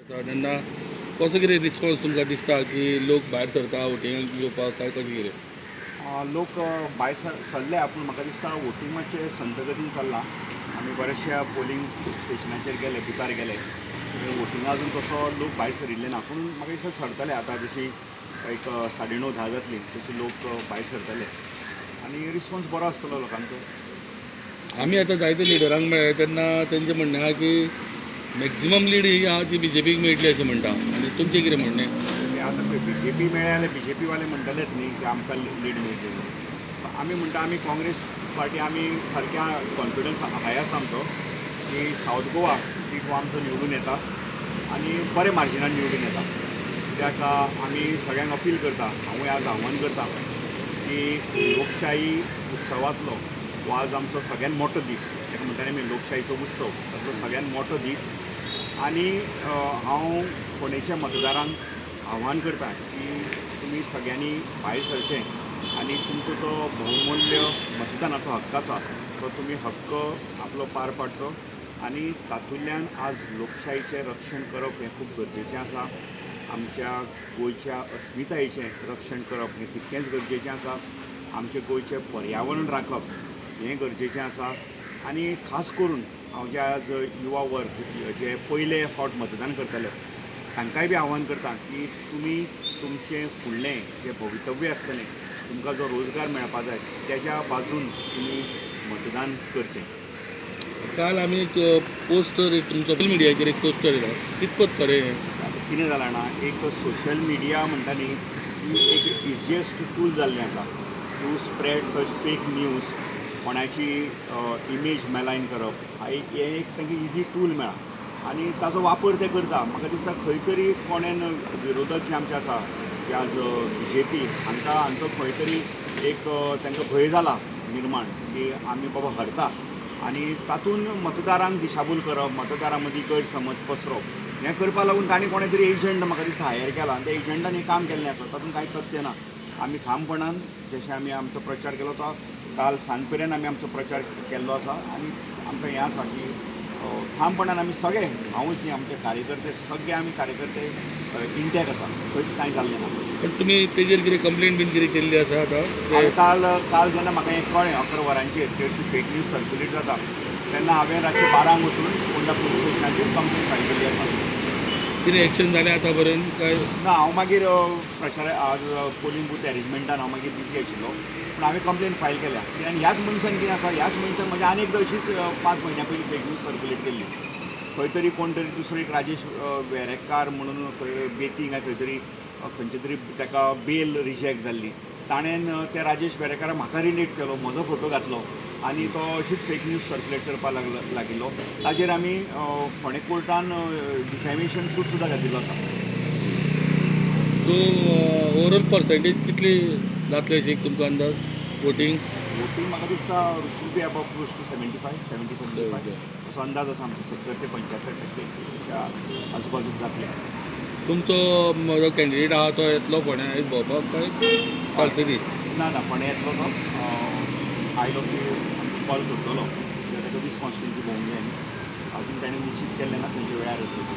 तेन्ना कसो कितें रिस्पॉन्स तुमकां दिसता की लोक भायर सरता वोटिंगाक येवपाक काय कशें कितें? लोक भायर सरले, पूण म्हाका दिसता वोटींग मातशें संत गतीन चल्लां. आमी बऱ्याचशा पोलिंग स्टेशनाचेर गेले, बुथार गेले, वोटिंगा अजून तसो लोक भायर सरिल्ले ना, पूण म्हाका दिसता सरतले. आतां जशी एक 9:30 10 जातली तशी लोक भायर सरतले आनी रिस्पॉन्स बरो आसतलो लोकांचो. आमी आतां जायते लिडरांक मेळ्ळे तेन्ना तेंचें म्हणणें आहा की मॅक्झिमम लीड ही आहा ती बीजेपीक मेळटली अशें म्हणटा, आनी तुमचें कितें म्हणणें? आतां पळय बीजेपी मेळ्ळें जाल्यार बीजेपी वाले म्हणटलेच न्ही की आमकां लीड मेळटली. आमी म्हणटा आमी काँग्रेस पार्टी आमी सारक्या कॉन्फिडन्स हाय आसा आमचो की सावथ गोवा सीट हो आमचो निवडून येता आनी बरे मार्जिनान निवडून येता. कित्याक आमी सगळ्यांक अपील करता, हांवूय आज आव्हान करता की लोकशाही उत्सवांतलो हो आज आमचो सगळ्यान मोठो दीस, ताका म्हणटाले आमी लोकशाहीचो उत्सव, तातूंतलो सगळ्यान मोठो दीस. आनी हांव फोंडेच्या मतदारांक आव्हान करता की तुमी सगळ्यांनी भायर सरचें आनी तुमचो जो बहुमूल्य मतदानाचो हक्क आसा तो तुमी हक्क आपलो पार पाडचो आनी तातूंतल्यान आज लोकशाहीचें रक्षण करप हें खूब गरजेचें आसा. आमच्या गोंयच्या अस्मितायेचें रक्षण करप हें तितकेंच गरजेचें आसा. आमचें गोंयचें पर्यावरण राखप हें गरजेचें आसा. आनी खास करून हांव जे आज युवा वर्ग जे पयले फावट मतदान करतले तांकांय बी आव्हान करता की तुमी तुमचें फुडलें जें भवितव्य आसतलें, तुमकां जो रोजगार मेळपा जाय तेज्या बाजून तुमी मतदान करचें. काल आमी एक पोस्टर एक तुमचो सोशल मिडियाचेर एक पोस्टर येयला, कितपत खरें हें? आतां कितें जालां जाणा, एक सोशल मिडिया म्हणटा न्ही ती एक इजियस्ट टूल जाल्लें आसा to spread such fake news. कोणाची इमेज मेलायन करप हें एक तांकां इजी टूल मेळ्ळा आनी ताजो वापर ते करता. म्हाका दिसता खंय तरी कोणेन विरोधक जे आमचे आसा, जे आज बीजेपी, हांकां हांचो खंय तरी एक तांकां भंय जाला निर्माण की आमी बाबा हरता आनी तातूंत मतदारांक दिशाभूल करप, मतदारां मदीं गैरसमज पसरोवप हें करपा लागून तांणी कोणें तरी एजंट म्हाका दिसता हायर केला आनी त्या एजंटान हें काम केल्लें आसा. तातूंत कांय तथ्य ना. आमी ठामपणान जशें आमी आमचो प्रचार केलो तो काल सांज पर्यंत आमी आमचो प्रचार केल्लो आसा आनी आमकां हें आसा की ठामपणान आमी सगळे, हांवूच न्ही, आमचे कार्यकर्ते सगळे आमी कार्यकर्ते इंटॅक्ट आसा, खंयच कांय जाल्लें ना. पण तुमी तेजेर कितें कंप्लेन बीन कितें केल्ली आसा आतां? काल काल जेन्ना म्हाका हें कळ्ळें 11 वरांचेर की अशी फेक न्यूज सर्क्युलेट जाता तेन्ना हांवें रातचें 12 वचून फोंडा पुलीस स्टेशनाचेर कंप्लेन फायल केल्ली आसा. कितें एक्शन जालें आतां पर्यंत काय ना? हांव मागीर प्रचार आज पोलिंग बूथ एरेंजमेंटान हांव मागीर बिजी आशिल्लो, पूण हांवें कंप्लेन फायल केल्या. आनी ह्याच मनशान कितें आसा, ह्याच मनशान म्हज्या आनी एकदां अशीच 5 म्हयन्यां पयलीं फेक न्यूज सर्क्युलेट केल्ली. खंय तरी कोण तरी दुसरो एक राजेश वेरेंकार म्हणून खंय बेती काय खंय तरी खंयचे तरी ताका बेल रिजेक्ट जाल्ली, ताणें त्या राजेश वेरेंकाराक म्हाका रिलेट केलो, म्हजो फोटो घातलो आनी तो अशीच फेक न्यूज सर्क्युलेट करपाक लागिल्लो. ताजेर आमी फोंडें कोर्टान डिफेमेशन सूट सुद्दां घातिल्लो आसा. सो ओवरऑल पर्संटेज कितली जातली अशी तुमचो अंदाज वोटींग? वोटींग म्हाका दिसता should be about close to 75, 70 75 असो अंदाज आसा आमचो. 70 ते 75% आजूबाजूक जातले. तुमचो जो कॅन्डिडेट आहा तो येतलो फोंड्यां आयज भोंवपाक काय सालसेरी? ना ना, फोंड्यां येतलो तो. आयलो की आमकां कॉल करतलो, कित्याक ताका 20 कॉन्स्टिट्युएन्सी भोंवूंक जाय न्ही. अजून ताणें निश्चीत केल्लें ना खंयच्या वेळार येतलो तो.